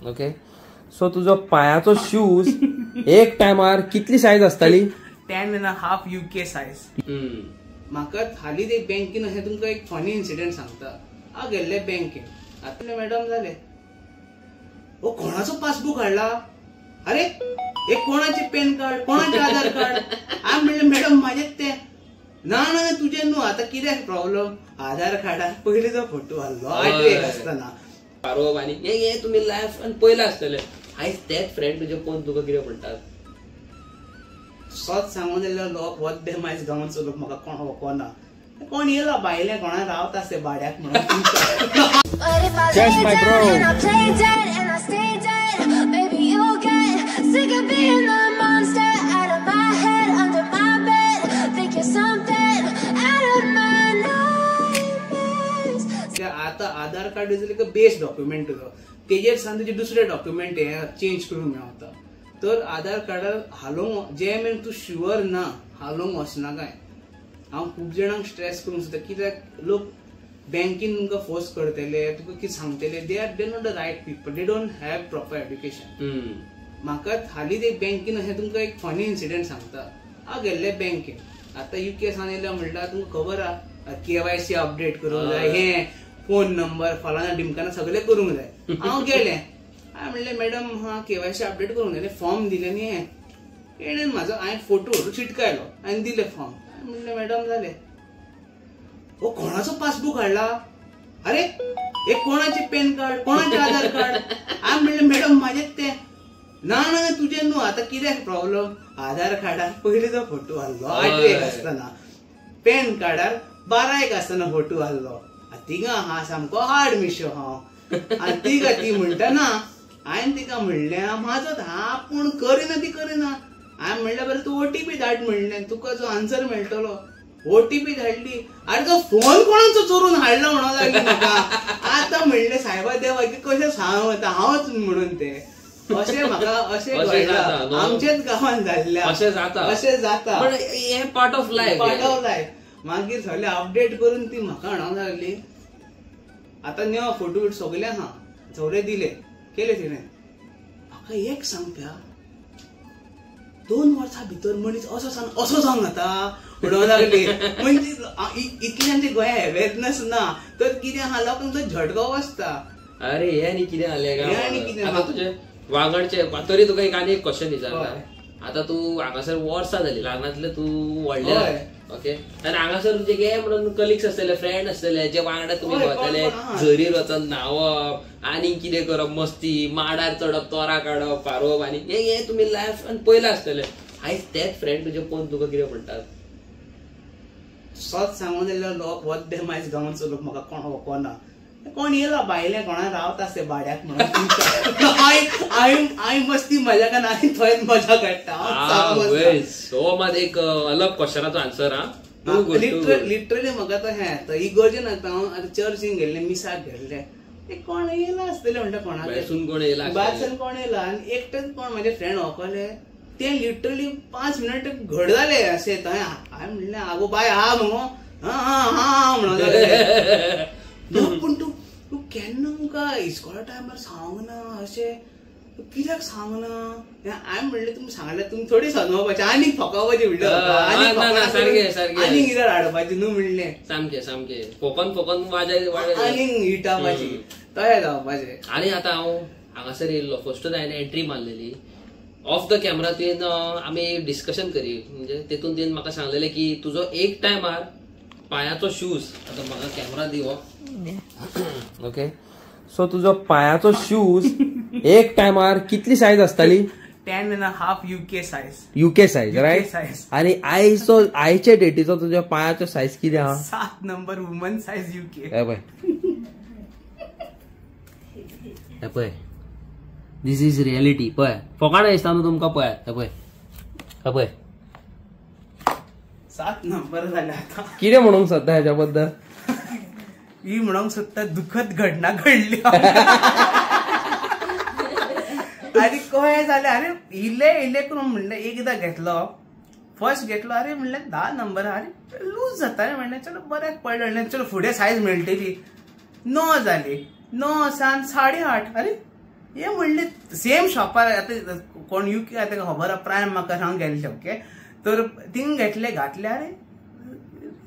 Okay, so तुजो पायाचो shoes एक टायमार कितली सायज आसताली? 10.5 UK size. म्हाका हालींच एक बँकेन अशें तुमकां एक फनी इन्सिडंट सांगता. हांव गेल्ले बँकेन, आतां मॅडम जालें, हो कोणाचो पासबूक हाडला, अरे हे कोणाचे पॅन कार्ड, कोणाचे आधार कार्ड. हांवें म्हणलें मॅडम म्हाजेच तें. ना ना तुजें न्हू, आतां कितें प्रॉब्लम, आधार कार्डार पयलींचो फोटो हाडलो आठवेक आसतना. पारोप आनी हे तुमी लायफ पयलां आसतलें. आयज तेच फ्रेंड तुजे कोण तुका कितें म्हणटात? सत सांगून जाल्यार लोक वद्दे मायज गांवचो लोक म्हाका कोण वळखना, कोण येयला भायले कोणा रावता आसते भाड्याक म्हणून. Cheers, my bro. आतां Aadhaar card is like a base document तुजो, तेजेर सान तुजे दुसरे डॉक्युमेंट हे चेंज करूंक मेळटा. तर आधार कार्डार हालोवंक जे मेरेन तूं शुअर ना हालोवंक वचना काय. हांव खूब जाणांक स्ट्रेस करूंक सोदता, कित्याक लोक बँकेन तुमकां फोर्स करतले, तुका कितें सांगतले, they are they not the right people, they don't have proper education. म्हाका हालींच एक बँकेन अशें तुमकां एक फनी इन्सिडंट सांगता. हांव गेल्ले बँकेन, आतां UK सान येयल्या म्हणल्यार तुमकां खबर आहा KYC update करूंक जाय, हें फोन नंबर फलाना डिमकाना सगळें करूंक जाय. हांव गेलें, हांवें म्हणलें मॅडम हा KYC update करूंक जाय, फॉर्म दिलें न्ही हें. तेणेन म्हाजो हांवें फोटो चिटकायलो आनी दिलें फॉर्म. हांवें म्हणलें मॅडम जालें, हो कोणाचो पासबूक हाडला, अरे हे कोणाचे पॅन कार्ड, कोणाचे आधार कार्ड. हांवें म्हणलें मॅडम म्हाजेच तें. ना ना तुजें न्हू, आतां कितें प्रॉब्लम, आधार कार्डार पयलींचो फोटो हाडलो आठवेक आसतना, पॅन कार्डार 12 आसतना फोटो हाडलो. तिंगा आहा सामको हाड मिशो हांव. आनी तिका ती म्हणटा ना, हांवें तिका म्हणलें म्हाजो हा पूण करिना ती करिना. हांवें म्हणलें बरें तूं OTP धाड म्हणलें, तुका जो आन्सर मेळटलो. OTP धाडली, आरे तो फोन कोणाचो चोरून हाडला म्हणूंक लागली म्हाका. आतां म्हणलें सायबा देवा की कशें सांग आतां हांवच म्हणून तें. अशें म्हाका अशें घडलां आमचेच गांवांत जाल्लें, अशें जाता, अशें जाता. हें part of life, part of life. मागीर सगळें अपडेट करून ती म्हाका म्हणूंक लागली आतां न्ही फोटो सगळे आहा, सगळे दिले केले तिणें. म्हाका एक सांगता, 2 वर्सां भितर मनीस असो जावन असो जावन जाता म्हणूंक लागली. म्हणजे इतलें आमच्या गोंया अवेरनेस ना तर कितें आहा लोकांक तो झटको बसता. अरे हे आनी कितें जालें काय आतां तुजें वांगडचे तरी तुका एक आनी एक क्वेश्चन विचारता. आतां तूं हांगासर वर्सां जालीं, लग्नांतलें तूं व्हडलें, ओके, आनी हांगासर तुजे गे म्हणून कलिग्स आसतले, फ्रेंड आसतले जे वांगडा तुमी भोंवतले, झरीर वचून न्हांवप आनी कितें करप, मस्ती, माडार चडप, तोरां काडप, पारोवप आनी हे तुमी लायफ पयलां आसतलें. आयज तेच फ्रेंड तुजे कोण तुका कितें म्हणटात? सत सांगून जाल्यार लोक वद्दे मायज गांवचो लोक म्हाका कोण वळखना, कोण येयला भायले कोणा रावता आसते भाड्याक म्हणून. हांवें मस्ती मजा करना आनी थंयच मजा काडटा. सो मात एक अलग क्वेश्चनाचो आन्सर हा. लिटरली म्हाका तो हें इगोर्जेन आतां हांव आतां चर्चीन गेल्लें, मिसाक गेल्लें, कोण येयला आसतलें म्हणटा, कोणाक कोण येयला, भायसून कोण येयला. आनी एकटेच कोण म्हाजे फ्रेंड वळखले, ते लिटरली 5 मिनट घड जाले अशें. थंय हांवें म्हणलें आगो बाय हा मगो, हा हा हा म्हणून. पूण तूं तूं केन्ना तुमकां इस्कॉला टायमार सांगना अशें कित्याक सांगना? हांवें म्हणलें तुमी सांगल्यार तुमी थोडी सजोवपाचें आनीक फोकावपाचें म्हणलें, आनीक कितें हाडपाचें न्हू म्हणलें. सामकें सामकें फोकन फोकन आनीक हिटावपाची तशें जावपाचें. आनी आतां हांव हांगासर येयल्लो फर्स्टूच हांवें एंट्री मारलेली, ऑफ the camera तुवें आमी डिस्कशन करी, म्हणजे तेतून तुवें म्हाका सांगलेलें की तुजो एक टायमार पायाचो शूज, आतां म्हाका कॅमरा दी हो, ओके, सो तुजो पायाचो शूज एक टायमार कितली सायज आसताली? 10.5 UK size. UK size, right. आनी आयचो आयचे डेटीचो तुज्या पायाचो सायज कितें आहा? 7 नंबर वुमन सायज UK. हे पळय, हे पळय, दीस is reality. पळय फोकाणां दिसता न्हू तुमकां, पळय हे पळय, हे पळय 7 नंबर जाले आतां. कितें म्हणूंक सोदता हेच्या बद्दल? ही म्हणूंक सोदता दुखद घटना घडली. आनी कशें जालें, अरे इल्ले इल्ले करून म्हणलें एकदां घेतलो, फर्स्ट घेतलो, अरे म्हणलें 10 नंबर, अरे लूज जाता रे म्हणलें, चलो बऱ्याक पडलें म्हणलें, चलो फुडें सायज मेळटली. 9 जाली, 9 7 8.5, अरे हे म्हणले सेम शॉपार आतां कोण युके आतां खबर आहा प्रायम म्हाका हांव गेल्ले ओके तर थिंग घेतले घातले अरे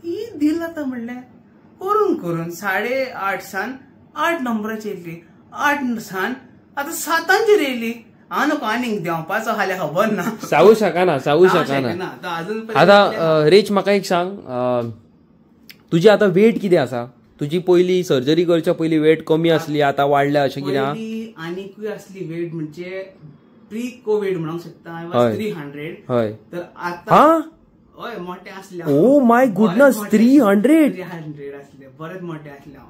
ही दिल आतां म्हणलें करून करून 8.5 सान 8 नंबराचेर येयली 8 सान आतां 7 येयली. हांव नको आनीक देंवपाचो हाल्यार खबर ना जावू शकना जावू शकना. आतां रिच म्हाका एक सांग तुजी आतां वेट कितें आसा? तुजी पयली सर्जरी करच्या पयली वेट कमी आसली आतां वाडल्या अशें कितें? आनीकूय आसली वेट म्हणजे प्री कोवीड म्हणूंक शकता I was 300. हय तर आतां हय मोठे आसले. ओ my goodness 300 300 आसले बरेच मोठे आसले हांव.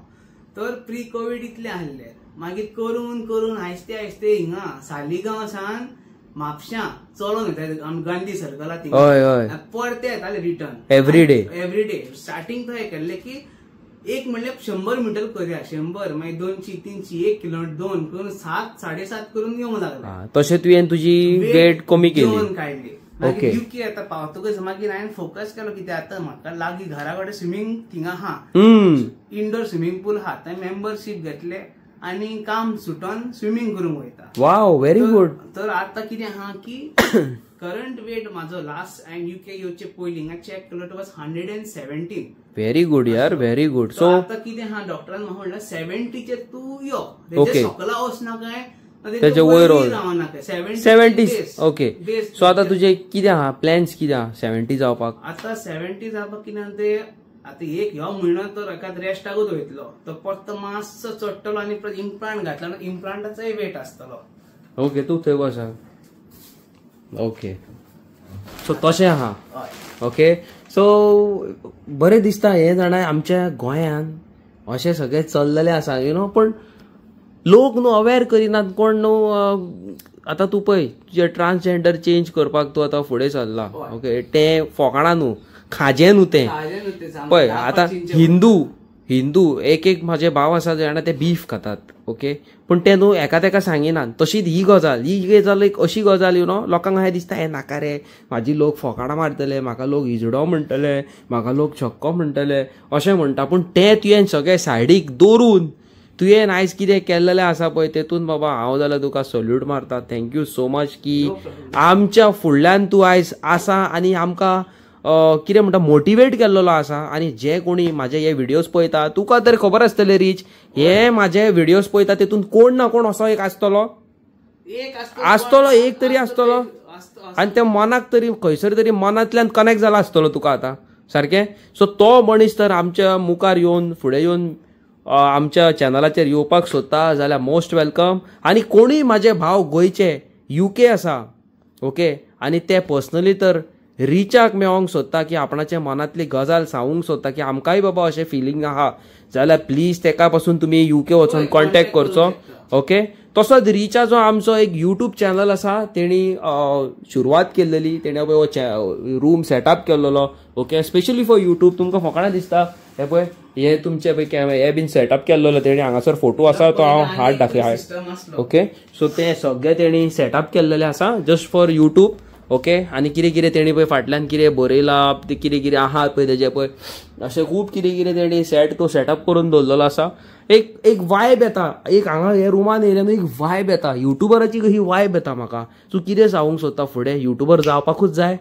तर प्री कोवीड इतले आहले मागीर करून करून आयस्ते आयस्ते हिंगा सालिगांव सान म्हापश्यां चलोन वयताले आमी गांधी सर्कला थिंगा परते येताले return every day every day. Starting थंय केल्ले की एक म्हणल्यार 100 मिटर करूया 100 मागीर 200 300 1 किलोमीटर 2 करून 7 7.5 करून येवंक लागले. तशें तुवें तुजी वेट कमी केली काडली. मागीर युके आतां पावतकच मागीर हांवें फोकस केलो कित्याक आतां म्हाका लागीं घरा कडेन स्विमींग थिंगा आहा इंडोर स्विमींग पूल आहा थंय मेंबरशीप घेतले आनी काम सुटोन स्विमींग करूंक वयता. Wow very good. तर आतां कितें आहा की करंट वेट म्हाजो लास्ट हांवें युके येवचे पयलीं हिंगा चॅक केलो तो वॉज 117. व्हेरी गुड यार व्हेरी गुड. सो आतां कितें आहा डॉक्टरान म्हाका म्हणलें 70चेर तूं यो सकला वचनाकाय तेजे वयर 70. ओके सो आतां तुजे कितें आहा प्लॅन्स कितें आहा 70 जावपाक? आतां 70 जावपाक कितें ते आतां एक ह्यो म्हयनो तर एकाद रेस्टाकूच वयतलो तो परतो मातसो चडटलो आनी परत इम्प्लांट घातलो इम्प्लांटाचोय वेट आसतलो. ओके तूं थंय बस. ओके सो तशें आहा. ओके सो बरें दिसता हें जाणा आमच्या गोंयान अशें सगळें चल्लेलें आसा you know पण लोक न्हू अवेर करिनात कोण न्हू. आतां तूं पळय तुजें ट्रान्सजेंडर चेंज करपाक तूं आतां फुडें सरला. ओके तें फोकाणां न्हू खाजें न्हू तें पळय. आतां हिंदू हिंदू एक एक म्हाजे भाव आसा जाणा ते बीफ खातात. ओके पूण ते न्हू एका तेका सांगिनात. तशीच ही गजाल ही गजाल एक अशी गजाल you know लोकांक अशें दिसता हें नाका रे म्हाजी लोक फोकाणां मारतले म्हाका लोक हिजडो म्हणटले म्हाका लोक छक्को म्हणटले अशें म्हणटा. पूण तें तुवें सगळें सायडीक दवरून तुवें आयज कितें केल्लेलें आसा पळय तेतून बाबा हांव जाल्यार तुका सल्यूट मारता. Thank you so much की आमच्या फुडल्यान तूं आयज आसा आनी आमकां कितें म्हणटा मोटिवेट केल्लो आसा. आनी जे कोणी म्हाजे हे व्हिडियोज पळयता तुका तर खबर आसतलें रीच हे म्हाजे व्हिडियोज पळयता तेतून कोण ना कोण असो एक आसतलो आसतलो एक तरी आसतलो आनी त्या मनाक तरी खंयसर तरी मनांतल्यान कनेक्ट जाला आसतलो तुका आतां सारकें. सो तो मनीस तर आमच्या मुखार येवन फुडें येवन आमच्या चॅनलाचेर येवपाक सोदता जाल्यार मोस्ट welcome. आनी कोणूय म्हाजे भाव गोंयचे युके आसा ओके आनी ते पर्सनली तर रिचाक मेळोंक सोदता की आपणाच्या मनांतली गजाल सांगूंक सोदता की आमकांय बाबा अशें फिलींग आहा जाल्यार प्लीज तेका पासून तुमी युके वचून कॉन्टेक्ट करचो. ओके तसोच रिचा जो आमचो एक यूट्यूब चॅनल आसा तेणी सुरवात केल्लेली तेणे पळय रूम सेटअप केल्लो. ओके स्पेशली फॉर यूट्यूब तुमकां फोकाणां दिसता हे पळय हे तुमचे पळय हे बीन सेटअप केल्लो तेणी हांगासर फोटो आसा तो हांव हात दाखय. ओके सो ते सगळे तेणी सेटअप केल्लेले आसा जस्ट फॉर यूट्यूब. ओके आनी कितें कितें तेणी पळय फाटल्यान कितें बरयलां तें कितें कितें आहा पळय तेजें पळय अशें खूब कितें कितें तेणी सेट तो सेटअप करून दवरलेलो आसा. एक एक वायब येता एक हांगा हे रुमान येयल्यार न्हू एक वायब येता युट्युबराची ही वायब येता म्हाका. तूं कितें सांगूंक सोदता फुडें युट्युबर जावपाकूच जाय?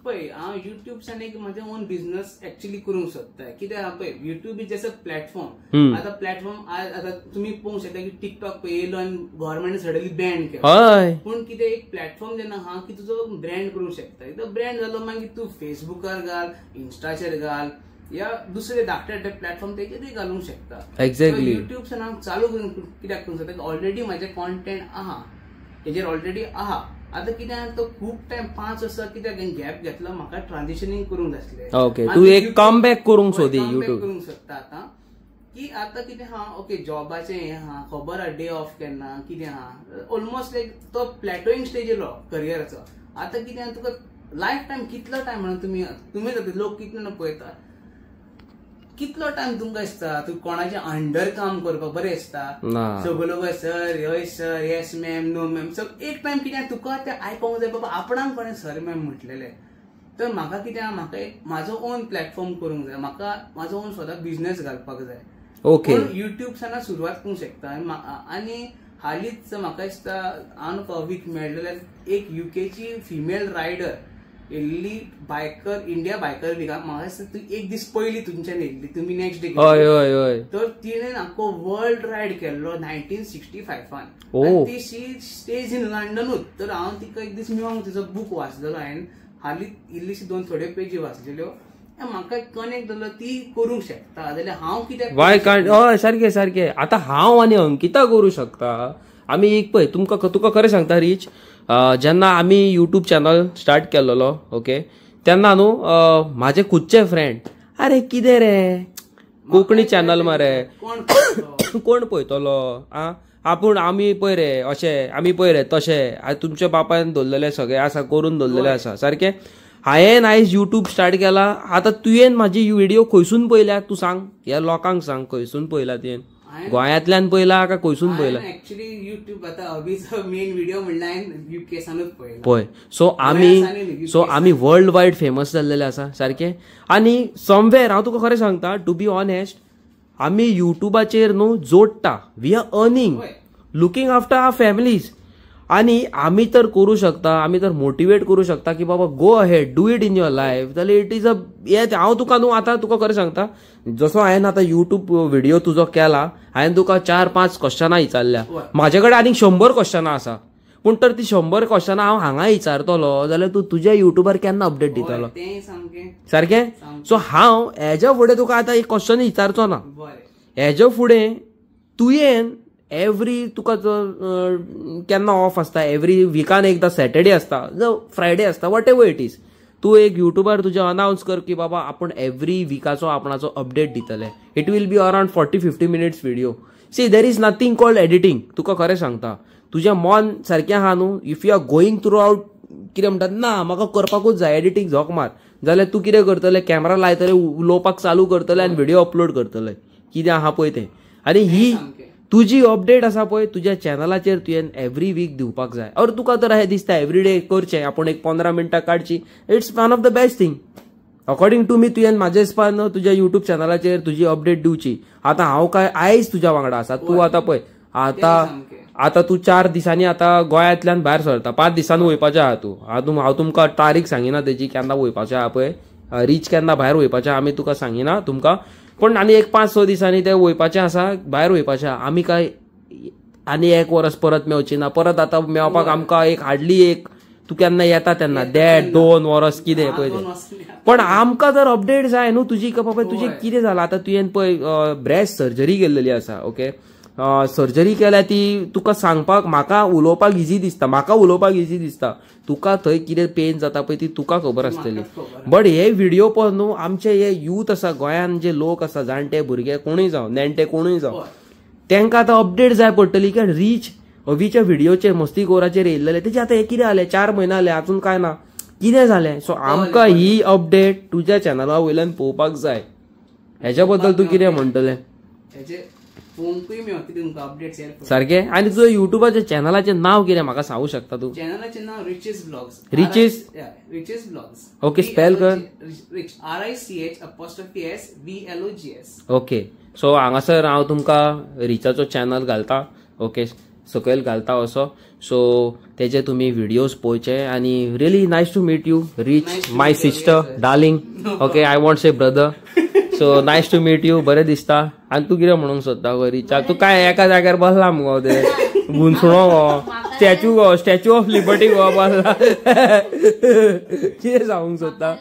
पळय हांव युट्यूबसान एक म्हाजें ओन बिझनस एक्चुअली करूंक सोदता. कित्याक पळय YouTube is just a platform. आतां प्लॅटफॉर्म आतां तुमी पळोवंक शकता की टिकटॉक पळय येयलो आनी गव्हर्मेंट सडनली बॅन केलो. पूण कितें एक प्लॅटफॉर्म जेन्ना आहा की तुजो ब्रँड करूंक शकता. एकदां ब्रँड जालो मागीर तूं फेसबुकार घाल इन्स्टाचेर घाल या दुसरे धाकटे धाकटे प्लॅटफॉर्म तेजेरूय घालूंक शकता. एक्झॅक्टली युट्यूबसान हांव चालू करून कित्याक करूंक शकता ऑलरेडी म्हाजें कॉन्टेंट आहा तेजेर ऑलरेडी आहा. आतां कितें तो खूब टायम 5 वर्सां कित्याक गॅप घेतलो म्हाका ट्रान्झिशनींग करूंक जाय आसलें. ओके तूं एक कमबॅक करूंक सोदी यूट्यूब करूंक सोदता आतां की आतां कितें आहा ओके जॉबाचें हें आहा खबर आहा डे ऑफ केन्ना कितें आहा ऑलमोस्ट लायक तो प्लॅटोईंग स्टेज येयलो करियराचो. आतां कितें आहा तुका लायफ टायम कितलो टायम म्हणून तुमी तुमी लोक कितलो पळयता कितलो टायम तुमकां दिसता तूं कोणाच्या अंडर काम करपाक बरें दिसता? सगळे लोक सर हय sir yes ma'am no ma'am सग एक टायम कितें तुका तें आयकोंक जाय बाबा आपणाक कोणें सर मॅम म्हटलेलें. तर म्हाका कितें म्हाका एक म्हाजो ओन प्लॅटफॉर्म करूंक जाय म्हाका म्हाजो ओन स्वता बिझनस घालपाक जाय. ओके युट्यूबसान सुरवात करूंक शकता आनी हालींच म्हाका दिसता हांव वीक मेळ्ळें एक युकेची फिमेल रायडर येयल्ली बायकर इंडिया बायकर विकाक. म्हाका दिसता तूं एक दीस पयलीं तुमच्यान येयल्ली, तुमी नेक्स्ट डे. हय हय हय. तर तिणें आख्खो वर्ल्ड रायड केल्लो 1965. ती शी स्टेज इन लंडनूच. तर हांव तिका एक दीस मेळोंक तिचो बूक वाचलेलो हांवें, हालींच इल्लीशी दोन थोड्यो पेजी वाचलेल्यो, म्हाका कनेक्ट जालो ती करूंक शकता जाल्यार हांव कित्याक वाय कांट. हय सारकें सारकें. आतां हांव आनी अंकिता करूं शकता. आमी एक पळय तुमकां तुका खरें सांगता रीच, जेन्ना आमी यूट्यूब चॅनल स्टार्ट केल्लो ओके तेन्ना न्हू म्हाजे खुदचे फ्रेंड, अरे कितें रे कोंकणी चॅनल मरे कोण पळयतलो आं, आपूण आमी पळय रे अशें आमी पळय रे तशें, तुमच्या बापायन दवरलेलें सगळें आसा करून दवरलेलें आसा सारकें. हांवें आयज यूट्यूब स्टार्ट केला, आतां तुवें म्हाजी व्हिडियो खंयसून पळयल्या तूं सांग, ह्या लोकांक सांग खंयसून पळयला तुवें, गोंयांतल्यान पळयला काय खंयसून पळयला? एक्चुअली यूट्यूब आतां अभिचो मेन व्हिडिओ म्हणल्यार हांवें युकेसानूच पळयला पळय. सो आमी वर्ल्ड वायड फेमस जाल्लेले आसा सारकें. आनी समवेर हांव तुका खरें सांगता, टू बी ऑनेस्ट, आमी युट्यूबाचेर न्हू जोडटा, we are earning looking after our families. आनी आमी तर करूं शकता, आमी तर मोटिवेट करूं शकता की बाबा go ahead do it in your life, जाल्यार it is a हें. हांव तुका न्हू आतां तुका खरें सांगता, जसो हांवें आतां यूट्यूब व्हिडियो तुजो केला, हांवें तुका 4-5 क्वेश्चनां विचारल्या, म्हाजे कडेन आनीक 100 क्वेश्चनां आसा, पूण तर ती 100 क्वेश्चनां हांव हांगा विचारतलो जाल्यार तूं तुज्या युट्यूबार केन्ना अपडेट दितलो सारकें. सो हांव हेज्या फुडें तुका आतां एक क्वेश्चन विचारचो ना, हेज्या फुडें तुवें एवरी तुका केन्ना ऑफ आसता, एवरी विकान एकदां सॅटर्डे आसता, फ्रायडे आसता, what ever it is, तूं एक युट्यूबार तुजें अनावन्स कर की बाबा आपूण एवरी विकाचो आपणाचो अपडेट दितले. It will be around 40-50 minutes video. See there is nothing called editing. तुका खरें सांगता, तुजें मन सारकें आहा न्हू, if you are going throughout कितें म्हणटात ना म्हाका करपाकूच जाय एडिटींग झोक मार, जाल्यार तूं कितें करतलें, कॅमेरा लायतलें, उलोवपाक चालू करतलें आनी व्हिडियो अपलोड करतलें कितें आहा पळय तें. आनी ही तुजी अपडेट आसा पळय तुज्या चॅनलाचेर तुवें एवरी वीक दिवपाक जाय. और तुका तर अशें दिसता एवरी डे करचें, आपूण एक 15 मिनटां काडची, it's one of the best thing according to me. तुवें म्हाज्या हिसपान तुज्या युट्यूब चॅनलाचेर तुजी अपडेट दिवची. आतां हांव काय आयज तुज्या वांगडा आसा, तूं आतां पळय आतां आतां तूं 4 दिसांनी आतां गोंयांतल्यान भायर सरता, 5 दिसांनी वयपाचें आहा तूं. हांव तुमकां तारीख सांगिना तेजी केन्ना वयपाचें आहा पळय, रीच केन्ना भायर वयपाचें आमी तुका सांगिना तुमकां, पूण आनी एक 5-6 दिसांनी ते वयपाचें आसा, भायर वयपाचें आहा. आमी काय आनी एक वरस परत मेवची ना, परत आतां मेळपाक आमकां एक हाडली एक तूं केन्ना येता तेन्ना 1.5-2 वरस कितें पळय तें. पण आमकां जर अपडेट जाय न्हू तुजी, बाबा तुजें कितें जालां आतां, तुवें पळय ब्रेस्ट सर्जरी केल्लेली आसा ओके, सर्जरी केल्या ती तुका सांगपाक म्हाका उलोवपाक इजी दिसता, म्हाका उलोवपाक इजी दिसता, तुका थंय कितें पेन जाता पळय ती तुका खबर आसतली. बट हे व्हिडियो पळोवन न्हू आमचे हे यूथ आसा, गोंयान जे लोक आसा, जाणटे भुरगे कोणूय जावं, नेणटे कोणूय जावं, तांकां आतां अपडेट जाय पडटली. कारण रीच अवीच्या व्हिडियोचेर मस्ती गोराचेर येयल्लेले तेजे आतां हे कितें जालें, 4 म्हयने जाले आजून काय ना, कितें जालें. सो आमकां ही अपडेट तुज्या चॅनला वयल्यान पळोवपाक जाय. हेच्या बद्दल तूं कितें म्हणटलें सारकें? आनी तुज्या युट्यूबाच्या चॅनलाचें नांव कितें म्हाका सांगू शकता तूं? चॅनलाचें नांव Riches blogs. Riches Riches blogs okay, spell कर. Rich RICH VLOGS. Okay, so हांगासर हांव तुमकां रिचाचो चॅनल घालता ओके, सकयल घालता असो. सो तेजे तुमी व्हिडियोज पळोवचे. आनी really nice to meet you Rich, my sister darling. Okay, I want say brother. So nice to meet you, बरें दिसता. आनी तूं कितें म्हणूंक सोदता गो रिचा? तूं काय एका जाग्यार बसला मुगो, ते गुंसणो गो, स्टॅच्यू गो, स्टॅच्यू ऑफ लिबर्टी गो बसला, कितें सांगूंक सोदता?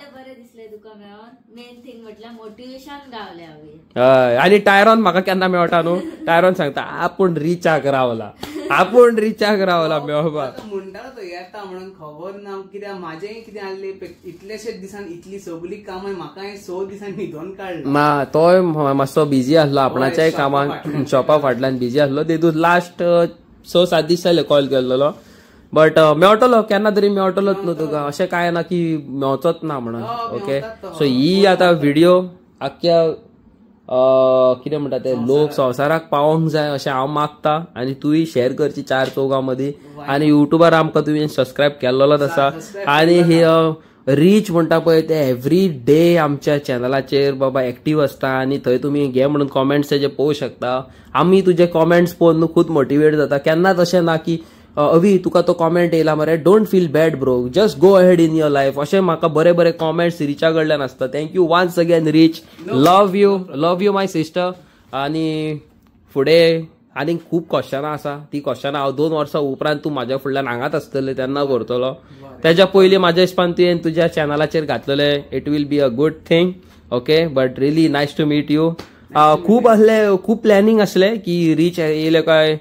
हय, आनी टायरॉन म्हाका केन्ना मेळटा न्हू, टायरॉन सांगता आपूण रिचाक रावला, आपूण रिचाक रावला मेळपाक म्हणटालो तो येता म्हणून खबर ना कित्याक म्हाजें कितें आहलें इतलेशे दिसान इतली सगळी कामां म्हाका 6 दिसान न्हिदोन काडलो ना. तोय मातसो बिजी आसलो आपणाच्याय कामाक, शॉपा फाटल्यान बिजी आसलो, तेतून लास्ट 6-7 दीस जाले कॉल केल्लो. बट मेळटलो केन्ना तरी मेळटलोच न्हू तुका, अशें कांय ना की मेळचोच ना म्हणून ओके. सो ही आतां व्हिडियो आख्ख्या कितें म्हणटा ते लोक संवसाराक पावोंक जाय अशें हांव मागता. आनी तुवें शेअर करची 4 चौगां मदीं. आनी युट्यूबार आमकां तुवें सबस्क्रायब केल्लोच आसा. आनी ही रीच म्हणटा पळय ते एवरी डे आमच्या चॅनलाचेर बाबा एक्टीव आसता आनी थंय तुमी घे म्हणून कॉमेंट्स तेजे पळोवंक शकता. आमी तुजे कॉमेंट्स पळोवन खूब मोटिवेट जाता. केन्नाच अशें ना की अवी तुका तो कॉमेंट येयला मरे, don't feel bad bro, just go ahead in your life. अशें म्हाका बरे बरे कॉमेंट्स रिचा कडल्यान आसता. Thank you once again Rich, love you, love you my sister. आनी फुडें आनीक खूब क्वेश्चनां आसा, ती क्वेश्चनां हांव 2 वर्सां उपरांत तूं म्हाज्या फुडल्यान हांगाच आसतलें तेन्ना करतलो. तेज्या पयलीं म्हाज्या हिसपान तुवें तुज्या चॅनलाचेर घातलेलें, it will be a good thing. Okay, but really nice to meet you. खूब आसले, खूब प्लॅनिंग आसलें की रीच येयले काय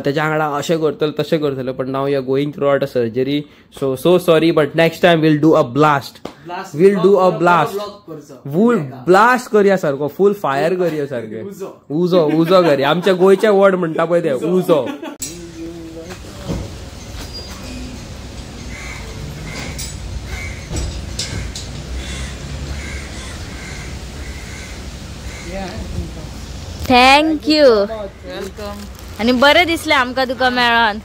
तेज्या वांगडा अशें करतले तशें करतले, but now you are going through out a surgery, so so sorry, but next time we'll do a blast, we'll do a blast, full blast करया सारको, फूल फायर करया सारके, उजो उजो करया. आमच्या गोंयचे वर्ड म्हणटा पळय ते उजो. Thank you. आनी बरें दिसलें आमकां तुका मेळोन.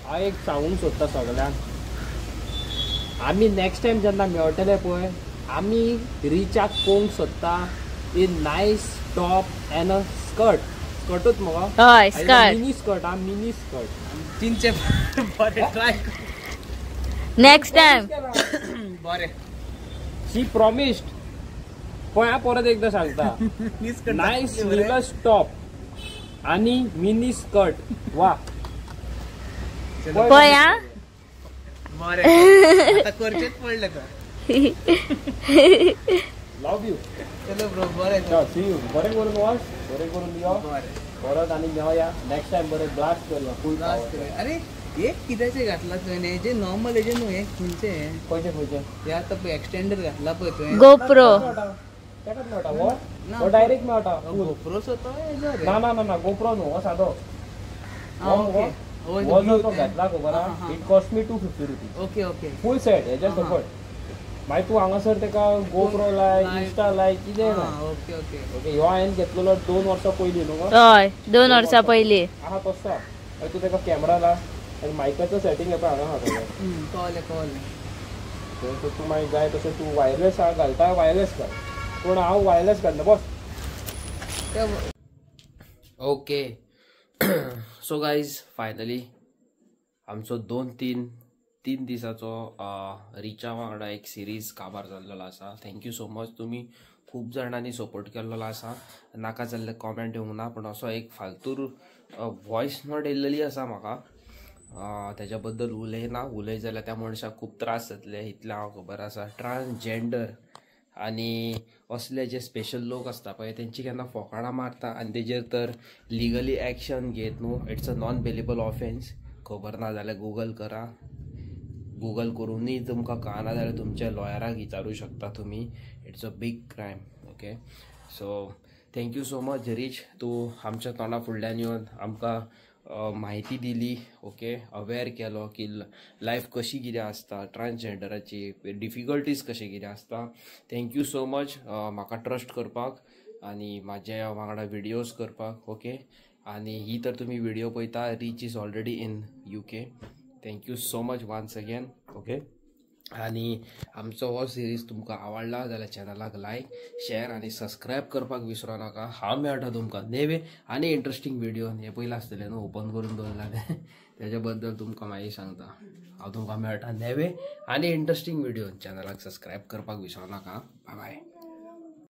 हांव एक सांगूंक सोदता सगल्यांक, आमी नेक्स्ट टायम जेन्ना मेळटले पळय, आमी रिचाक पळोवंक सोदता in nice top and a skirt. स्कर्टूच मगो? हय, स्कर्ट, मिनी स्कर्ट. हा, मिनी स्कर्ट तीनचे बरें ट्राय नेक्स्ट टायम. बरें, शी प्रॉमिस्ड. पळय हांव परत एकदां सांगता, नायस स्लीवलेस टॉप आनी मिनी स्कर्ट. वा पळय हा, बरें आतां करचेंच पडलें तर. Love you. चलो ब्रो, बरें, सी you. बरें करून वच, बरें करून यो, परत आनी मेळया नेक्स्ट टायम. बरें ब्लास्ट करया, फूल ब्लास्ट करया. अरे एक कित्याचें घातलां तुवें, जे नॉर्मल हेजें न्हू, हें खंयचें? खंयचें खंयचें? हें आतां पळय एक्सटेंडर घातला पळय तुवें, गोप्रो. तेकाच मेळटा हो, डायरेक्ट मेळटा गोप्रोचो तो? ना ना ना, गोप्रो न्हू, हो सादो हो जो तो घेतला खबर आहा. It cost me 250 rupees. Okay okay, full set हेच्या सकट. मागीर तूं हांगासर तेका गोप्रो लाय, इंस्टा लाय, कितें लाय. Okay okay okay. ह्यो हांवें घेतलेलो 2 वर्सां पयलीं न्हू गो? हय, 2 वर्सां पयलीं आहा तसो. मागीर तूं तेका कॅमरा लाय आनी मायकाचो सेटींग हें पळय हांगा आहा सगळें. कळ्ळें कळ्ळें. तूं मागीर जाय तशें तूं वायरलेस घालता, वायरलेस घाल, पूण हांव वायरलेस घालना बस. ओके सो गायज, फायनली आमचो 2-3 दिसाचो रिचा वांगडा एक सिरीज काबार जाल्लो आसा. Thank you so much, तुमी खूब जाणांनी सपोर्ट केल्लो आसा. नाका जाल्ले कॉमेंट येवंक ना, पूण असो एक फालतूर वॉयस नोट येयल्लेली आसा म्हाका, तेज्या बद्दल उलयना. उलय जाल्यार त्या मनशाक खूब त्रास जातले इतलें हांव खबर आसा. ट्रान्सजेंडर आनी असले जे स्पेशल लोक आसता पळय, तेंची केन्ना फोकाणां मारता आनी तेजेर तर लिगली एक्शन घेत न्हू, it's a non bailable offence. खबर ना जाल्यार गुगल करा, गुगल करूनय तुमकां कळना जाल्यार तुमच्या लॉयराक विचारूं शकता तुमी. It's a big crime. Okay, so thank you so much Rich, तूं आमच्या तोंडा फुडल्यान येवन आमकां म्हायती दिली. ओके, अवेर केलो की लायफ कशी कितें आसता, ट्रान्सजेंडराची डिफिकल्टीज कशें कितें आसता. Thank you so much म्हाका ट्रस्ट करपाक आनी म्हाज्या वांगडा विडियोज करपाक. ओके, आनी ही तर तुमी विडियो पळयता, Rich is already in UK. Thank you so much once again. Okay, आनी आमचो हो सिरीज तुमकां आवडला जाल्यार चॅनलाक लायक, शेअर आनी सबस्क्रायब करपाक विसरो नाका. हांव मेळटा तुमकां नेवे आनी इंट्रस्टींग विडियो. हे पयलीं आसतलें न्हू, ओपन करून दवरला तें, तेज्या बद्दल तुमकां मागीर सांगता. हांव तुमकां मेळटा नेवे आनी इंट्रस्टींग विडियो. चॅनलाक सबस्क्रायब करपाक विसरो नाका. बाय बाय.